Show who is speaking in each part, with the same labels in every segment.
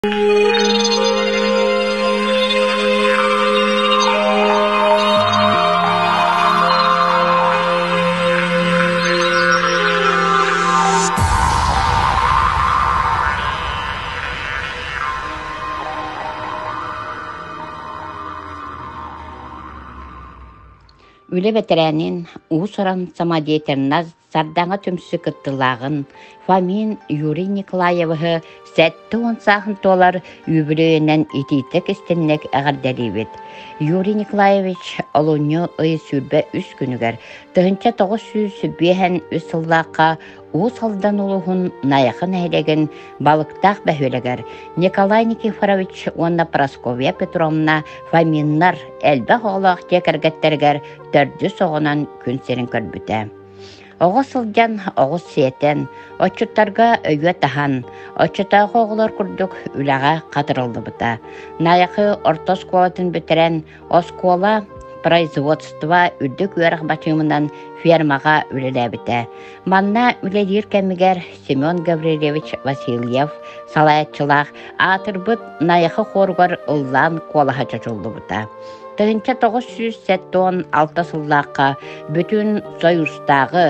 Speaker 1: Үлэ бэтэрээнин уус-уран самодеятельность Сардаҥа түмсүү кыттыылааҕын Фомин Юрий Николаевиһы 70 сааһын туолар үбүлүөйүнэн итиитик-истинник эҕэрдэлиибит. Юрий Николаевич олунньу ый 23 күнүгэр 1953 сыллаахха Уус Алдан улууһун Найахы нэһилиэгин Балыктаах бөһүөлэгэр Николай Никифорович уонна Прасковья Петровна Фоминнар элбэх оҕолоох дьиэ кэргэттэригэр төрдүс оҕонон күн сирин көрбүтэ. Оҕо сылдьан оҕус сиэтэн, отчуттарга өйүө таһан, оччотооҕу оҕолор курдук үлэҕэ хатырыллыбыта. Найахы орто оскуолатын бүтэрэн, оскуола производство үрдүк үөрэх бачыымынан фермаҕа үлэлээбитэ. Манна үлэлиир кэмигэр Семен Гаврильевич Васильев салайааччылаах аатырбыт Найахы хоругар ыллаан куолаһа чочуллубута. 1976 сыллаахха бүтүн Союзтааҕы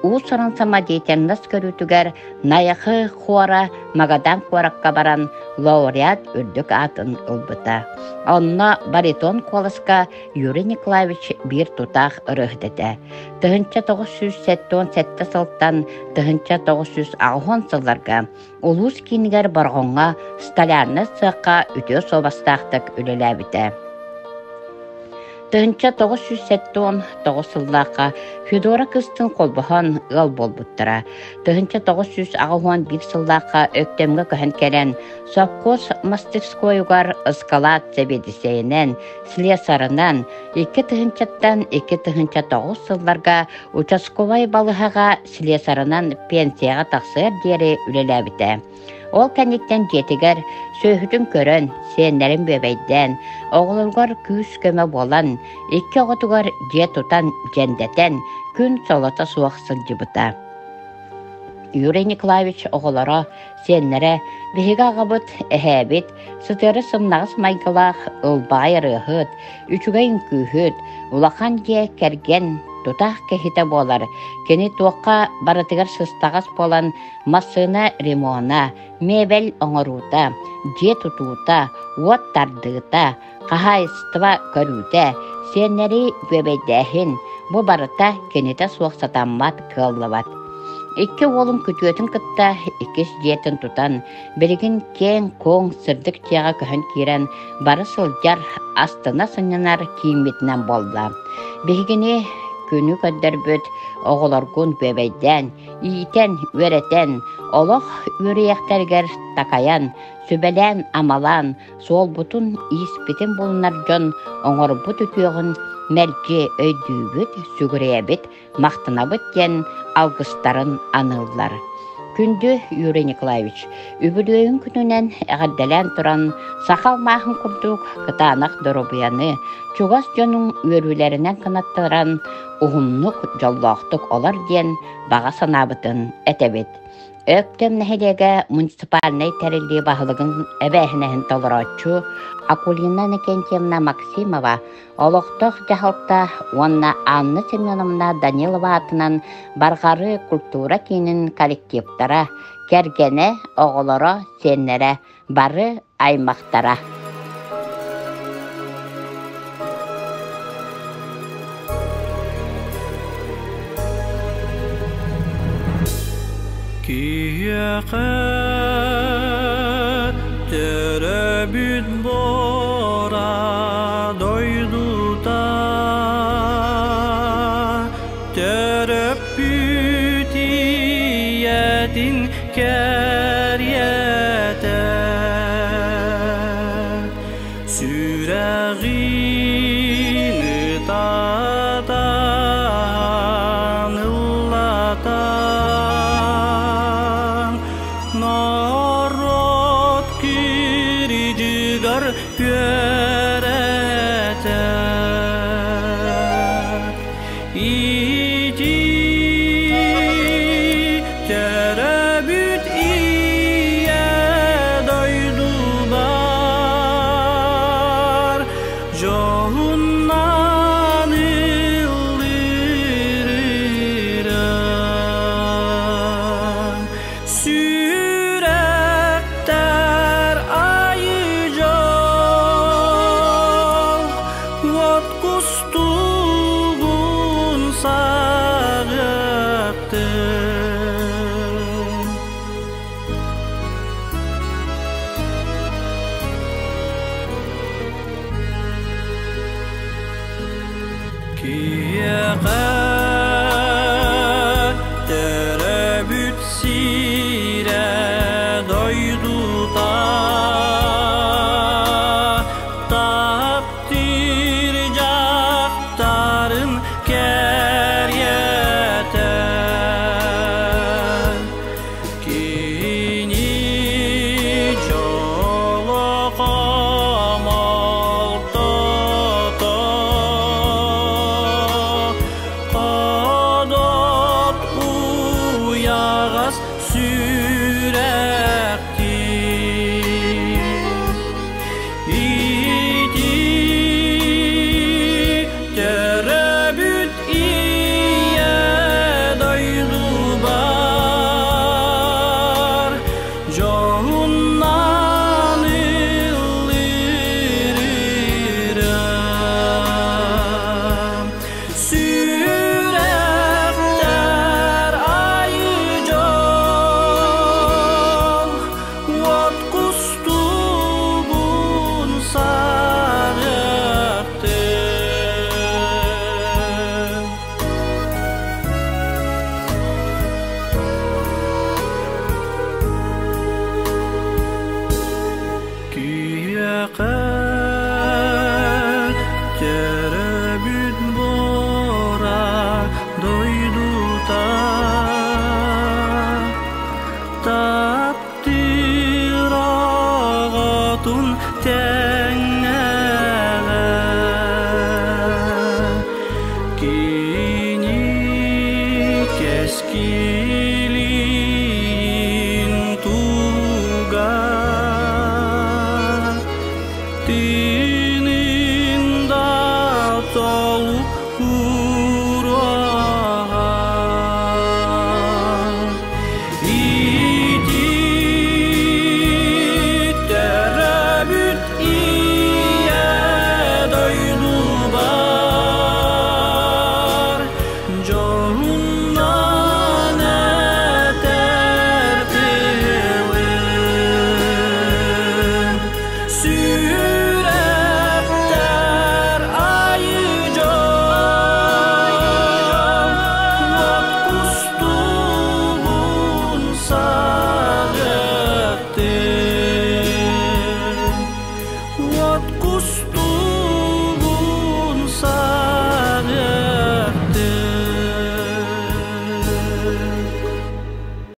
Speaker 1: уус-уран самодеятельность көрүүтүгэр Найахы хуора Магадан куоракка баран лауреат үрдүк аатын ылбыта. Онно баритон куоласка Юрий Николаевич биир тутаах ырыаһыт этэ. 1977 сылтан 1980 сылларга улуус киинигэр Борҕоҥҥо столярнай сыахха үтүө суобастаахтык үлэлээбитэ. 1979 сыллаахха Федора кыстын холбоһон ыал буолбуттара. 1981 сыллаахха Өктөмҥө көһөн кэлэн совхоз мастерскойугар ыскалаат сэбиэдиссэйинэн, слесарынан 2000-ттан 2009 сылларга участковай балыһаҕа слесарынан пенсияҕа тахсыар диэри үлэлээбитэ. Ол кэнниттэн дьиэтигэр сүөһүтүн көрөн, сиэннэрин бүөбэйдээн, оҕолоругар күүс-көмө буолан, икки оҕотугар дьиэ тутан дьэндэтэн, күн солото суох сылдьыбыта. Юрий Николаевич оҕолоро, сиэннэрэ, биһиги аҕабыт, эһээбит, сытыары сымнаҕас майгылаах ылбаҕай ырыаһыт, үчүгэй үҥкүүһүт, улахан дьиэ кэргэн тутаах киһитэ буолар. Кини туохха барытыгар сыстаҕас буолан массыына ремона, миэбэл оҥоруута, дьиэ тутуута, уот тардыыта, хаһаайыстыба көрүүтэ, сиэннэри бүөбэйдээһин бу барыта кинитэ суох сатаммат, кыаллыбат. Икки уолун күтүөтүн кытта иккис дьиэтин тутан, билигин киэҥ-куоҥ сырдык дьиэҕэ көһөн киирэн бары сылдьар, астына сынньанар кииммитинэн буолла. Биһигини күнү көрдөрбүт оҕолоргун бүөбэйдээн, иитэн, үөрэтэн, олох үөрүйэхтэригэр такайан, сүбэлээн-амалаан, суолбутун-ииспитин булунар дьон оҥорбут үтүөҕүн мэлдьи өйдүүбүт, сүгүрүйэбит, махтанабыт диэн алгыстарын аныыллар. Күндү Юрий Николаевич, үбүлүөйүн күнүнэн эҕэрдэлээн туран, саха алмааһын курдук кытаанах доруобуйаны, чугас дьонуҥ үөрүүлэринэн кынаттаран, уһуннук, дьоллоохтук олор диэн баҕа санаабытын этэбит. Өктөм нэһилиэгэ муниципальнай тэриллии баһылыгын эбээһинэһин толорооччу Акулина Иннокентьевна Максимова олохтоох дьаһалта уонна Анна Семеновна Данилова аатынан Барҕары культура киинин коллективтара, кэргэнэ, оҕолоро, сиэннэрэ бары аймахтара.
Speaker 2: Киһиэхэ төрөбүт буора дойдута төрөппүт ийэтин кэриэтэ сүрэҕин ытатан ыллатан норуот кирдьигэр үөрэтэр Ити төрөөбүт ийэ дойдубут. Киһиэхэ төрөөбүт сирэ дойдута таптыыр дьахтарын кэриэтэ Кини дьоло хомолтото ходот уйаҕас сүрэхтиир Ити төрөөбүт ийэ дойдубар дьоһуннан ыллыырым. Сүрэхтэр айы дьол, уот кустугун саҕыахтын. Киһиэхэ төрөөбүт буора дойдута таптыыр оҕотун.